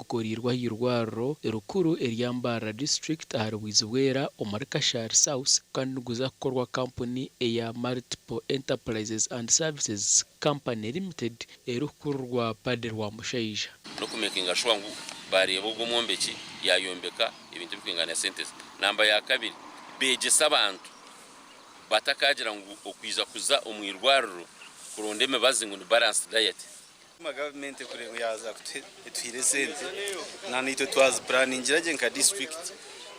Gukoreirwe ah'eirwariro erikuru erya Mbarara District ahari Bwizibwera omuri Kashari South kandi niguza kukorwa kampuni eya Multiple Enterprises and Services Company Limited erikukurirwa Paddy Rwamushaija. N'okumekinga shuwa ngu baareeba ogwo omwombeki yaayombeka ebintu ebirikwingana esente ze. Namba ya kabiri, beegyese abantu batakaagira ngu okwija kuza omu irwariro kuronda emibazi ngu ni balanced diet. Gavumenti ekureeba ngu yaaza etuhaire esente na naitwe twazipuraningira gye nka disiturikiti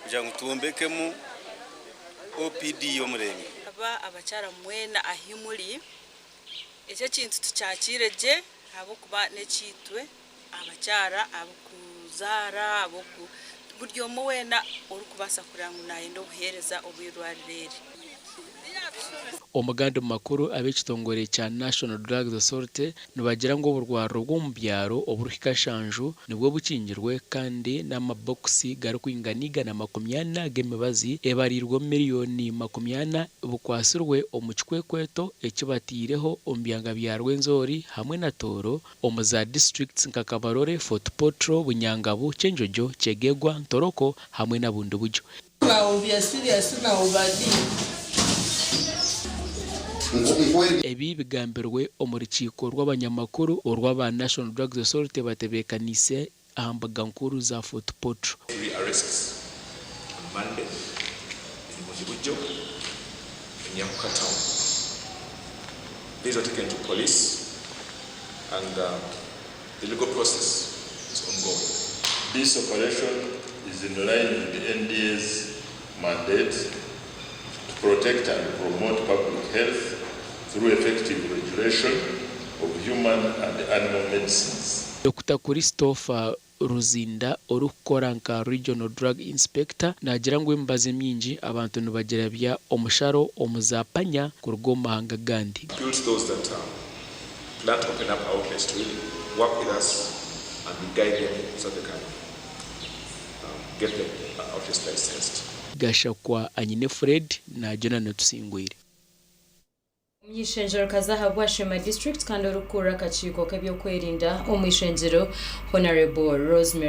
kugira ngu twombekemu OPD y'omurembe. Aba abakyara mwena ahi muri, eki ekintu tukyakiire gye ahabw'okuba n'ekiitwe abakyara ab'okuzaara, ab'oku buri omwe weena orikubaasa kureba ngu naayenda obuheereza obw'eirwariro eri. Omu gandi makuru, ab'ekitongore kya National Drugs Authority nibagira ngu oburwariro bw'omu byaro oburikuhika nshanju nibwo bukingirwe kandi n'amabokisi garikwingana 140 g'emibazi ebariirwe omu miriyoni 40 bukwatsirwe omu kikwekweto eki bateireho omu byanga bya Rwenzori hamwe na Tooro omu za disiturikiti nka Kabarole, Fort Portal, Bunyangabu, Kyenjojo, Kyegegwa, Ntoroko hamwe na Bundibugyo. Ebi bigambirwe omu rukiiko rw'abanyamakuru orw'aba National Drugs Authority batebeekaniise aha mbuga nkuru za Fort Portal. Three arrests on Monday in Bundibugyo in Nyamuka town. These were taken to police and the legal process is ongoing. This operation is in line with the NDA's mandate to protect and promote public health through effective regulation of human and animal medicines. Dokita Christopher Ruzinda orikukora nka Regional Drug Inspector naagira ngu emibazi emingi abantu nibagirabya omusharo omu za panya kuruga omu mahanga agandi. Appeal to those that plan to open up outlets to really work with us and we guide them so they can get the outlets licensed. Gashakwa Anyine Fred naagira natusingwire. Omuny'ishengyero-kazi ahabwa Sheema District kandi orikukurira akakiiko k'ebyokwerinda omu ishengyero, Honarebo Rosemary.